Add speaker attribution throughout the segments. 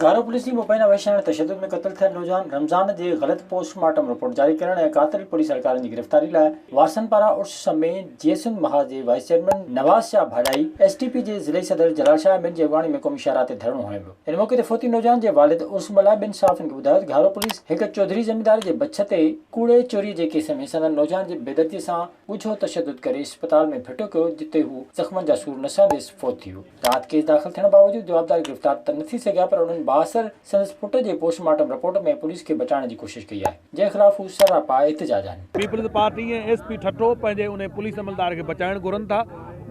Speaker 1: گهارو police جي مبينا وحشياڻي تشدد ۾ قتل ٿيل نوجوان رمضان جي غلط پوسٽ مارٽم رپورٽ جاري ڪرڻ ۽ قاتل پوليس اهلڪارن جي گرفتاري لاء وارثن پاران عرس سمي جي سنڌ محاذ جي vice chairman Nawaz Shah Bhadai, S T P جي ضلعي صدر جلال شاهه ۽ ٻين جي اڳواڻي ۾ قومي شاهراهه تي ڌرڻو هنيو ويو. ان موقعي تي فوتي نوجوان جي والد عرس ملاح ٻين صحافين کي ٻڌايو ته گهارو پوليس هڪ چوڌري زميندار جي بڇ تي ڪوڙي چوري جي ڪيس ۾ سندن نوجوان جي بيدردي سان ڳجهو تشدد ڪري اسپتال ۾ ڦٽو ڪيو جتي هو زخمن جا سور نه سهندي فوت ٿي ويو. رات ڪيس داخل ٿيڻ باوجود جوابدار گرفتار ته نه ٿي سگهيا پر انهن بااثر سندس پٽ جي پوسٽ مارٽم رپورٽ ۾ پوليس کي بچائڻ جي ڪوشش ڪئي آهي جنهن خلاف هو سراپا احتجاج آهن.
Speaker 2: Peoples party ۽ S P Thatta پنهنجي انهي پوليس عملدار کي بچائڻ گهرن ٿا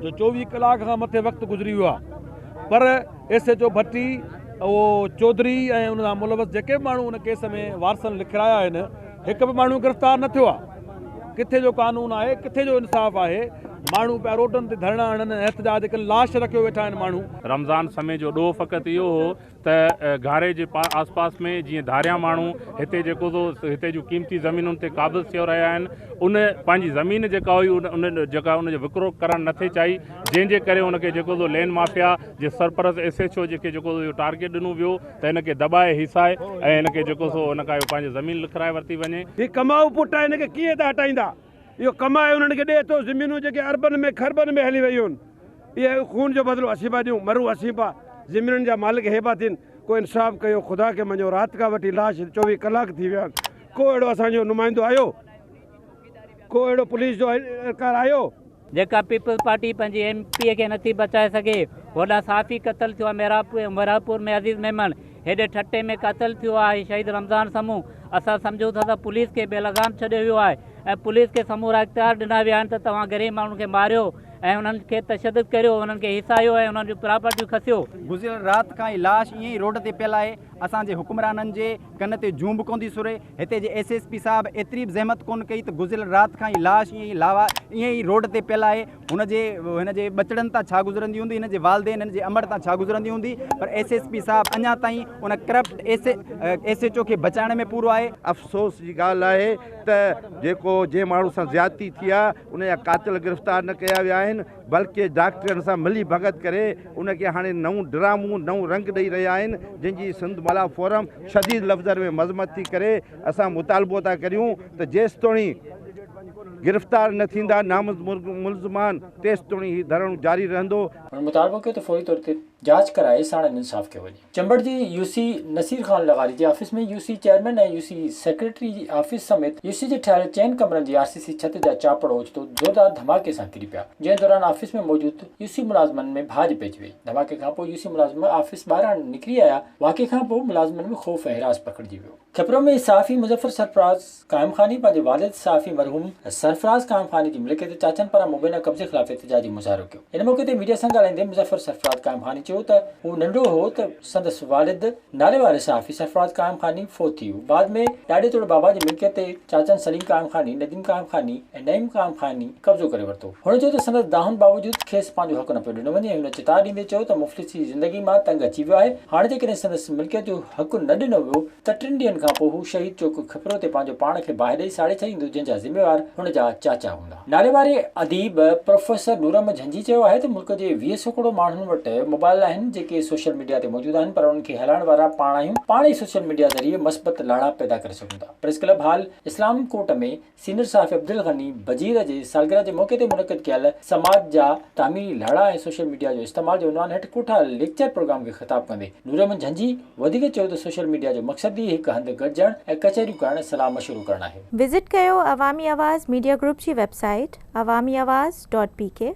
Speaker 2: جو 24 ڪلاڪ کان مٿي وقت گذري ويو آهي پر ايس ايڇ او ڀٽي اهو چوڌري ۽ ان سان ملوث جيڪي به ماڻهو ان ڪيس ۾ وارثن لکرايا آهن هڪ به ماڻهو گرفتار نه ٿيو آهي ڪٿي جو قانون آهي ڪٿي جو انصاف آهي ماڻهو پيا روڊن تي ڌرڻا هڻن ۽ احتجاج ڪن، لاش رکيو ويٺا آهن ماڻهو.
Speaker 3: رمضان سمي جو ڏوهه فقط اهو هو ته گهاري جي آس پاس ۾ جيئن ڌاريان ماڻهو هتي جيڪو سو هتي جون قيمتي زمينن تي قابض ٿيو رهيا آهن ان پنهنجي زمين جيڪا هئي ان جيڪا ان جو وڪرو ڪرڻ نٿي چاهي جنهن جي ڪري ان کي جيڪو سو لينڊ مافيا جي سرپرست ايس ايڇ او جي جيڪو سو اهو ٽارگيٽ ڏنو ويو ته هن کي دٻائي هيسائي ۽ هن کي جيڪو سو ان کان اهو پنهنجي زمين لکرائي ورتي وڃي.
Speaker 2: هي ڪمائو پٽ آهي هن کي ڪيئن ٿا هٽائيندا. اهو ڪمائي انهن کي ڏئي ٿو، زمينون جيڪي اربن ۾ کربن ۾ هلي ويون آهن، اهي خون جو بدلو اسين پيا ڏيون، مرون اسين پيا، زمينن جا مالڪ هي پيا ٿين، ڪو انصاف ڪيو، خدا کي مڃو، رات کان وٺي لاش 24 ڪلاڪ ٿي ويا آهن، ڪو اهڙو اسان جو نمائندو آيو، ڪو اهڙو پوليس جو اهلڪار آيو.
Speaker 4: جيڪا پيپلز پارٽي پنهنجي ايم پي اي کي نٿي بچائي سگهي، هوڏانهن صحافي قتل ٿيو آهي محرابپور ۾ عزيز ميمڻ، هيڏي ٺٽي ۾ قتل ٿيو آهي شهيد رمضان سمون، اسان سمجهون ٿا ته پوليس کي بي لغام ڇڏيو ويو آهي ۽ پوليس کي سمورا اختيار ڏنا ويا آهن ته توهان غريب ماڻهن کي ماريو ۽ انهن کي تشدد ڪريو، انهن کي هيسايو ۽ انهن جون پراپرٽيون کسيو.
Speaker 5: گذريل رات کان هي لاش ائين ئي روڊ تي پيل آهي، اسان جي حڪمرانن جي ڪن تي جون به ڪونه ٿي سري، هتي جي ايس ايس پي صاحب ايتري به زحمت ڪونه ڪئي ته گذريل رات کان هي لاش ائين ئي لاوا ائين ئي روڊ تي پيل آهي هن جي هن جي ٻچڙن تان ڇا گذرندي هوندي هن جي والدين هن جي امڙ تان ڇا گذرندي هوندي پر ايس ايس پي صاحب اڃا تائين ان ڪرپٽ ايس ايڇ او کي بچائڻ ۾ پورو آهي.
Speaker 6: افسوس جي ڳالهه آهي ته جيڪو جنهن ماڻهو سان زيادتي ٿي آهي ان جا قاتل گرفتار نه ڪيا ويا آهن بلڪه ڊاڪٽرن سان ملي ڀڳت ڪري ان کي هاڻي نئون ڊرامو نئون رنگ ڏئي رهيا آهن جنهن جي سنڌ ملاح فورم شديد لفظن ۾ مذمت ٿي ڪري اسان مطالبو ٿا ڪريون ته جيستوڻي گرفتار نه ٿيندا نامزد ملزمان تيستوڻي هي ڌرڻو جاري رهندو.
Speaker 1: هن مطالبو ڪيو ته فوري طور تي جاچ ڪرائي ساڻن انصاف ڪيو وڃي. چمبڙ جي يو سي نصير خان لغاري جي office ۾ U C chairman ۽ U C secretary جي آفيس سميت يو سي جي ٺهيل چئن ڪمرن جي آر سي سي ڇت جا چاپڙ اوچتو زوردار ڌماڪي سان ڪري پيا جنهن دوران آفيس ۾ موجود يو سي ملازمن ۾ ڀاڄ پئجي وئي ڌماڪي کانپوء يو سي ملازم آفيس ٻاهران نڪري آيا واقعي کانپوء ملازمن ۾ خوف ۽ هراس پکڙجي ويو. کپرو ۾ صحافي مظفر سرفراز قائم خاني پنهنجي والد صحافي مرحوم سرفراز قائم خاني جي ملڪيت تي چاچن پاران مبينا قبضي خلاف احتجاجي مظاهرو ڪيو. ان موقعي تي ميڊيا سان ڳالهائيندي مظفر سرفراز قائم خاني چيو ته هو ننڍو هو ته سندس والد نالي واري صحافي سرفراز قائم خاني فوت ٿي ويو بعد ۾ ڏاڏي توڙي بابا جي ملڪيت تي چاچن سليم قائم خاني، نديم قائم خاني ۽ نعيم قائم خاني قبضو ڪري ورتو. هن چيو ته سندس دانهن باوجود کيس پنهنجو حق نه پيو ڏنو وڃي. هن چتاء ڏيندي چيو ته مفلسي جي زندگي مان تنگ اچي ويو آهي هاڻي جيڪڏهن سندس ملڪيت جو حق نه ڏنو ويو ته ٽن ڏينهن کان پوء هو شهيد چوڪ کپرو تي پنهنجو پاڻ کي باهه ڏئي ساڙي ڇڏيندو جنهن جا ذميوار هن جا چاچا هوندا. ناليواري اديب پروفيسر نور احمد جهنجهي چيو آهي ته ملڪ جي 20% ماڻهن وٽ موبائل آهن جيڪي سوشل ميڊيا تي موجود آهن پر انهن کي هلائڻ وارا پاڻ آهيون پاڻ ئي سوشل ميڊيا ذريعي مثبت لاڙا پيدا ڪري سگهون ٿا. پريس ڪلب هال اسلام ڪوٽ ۾ سينئر صحافي عبدالغني بجير جي سالگرهه جي موقعي تي منعقد ڪيل سماج جا تعميري لاڙا ۽ سوشل ميڊيا جو استعمال جي عنوان هيٺ ڪوٺايل ليڪچر پروگرام کي خطاب ڪندي نور احمد جهنجهي وڌيڪ چيو ته سوشل ميڊيا جو مقصد ئي هڪ هنڌ گڏجڻ ۽ ڪچهريون ڪرڻ ۽ صلاح مشورو ڪرڻ آهي.
Speaker 7: وزٽ ڪيو عوامي آواز ميڊيا گروپ جي web site Awami Awaz dot P K.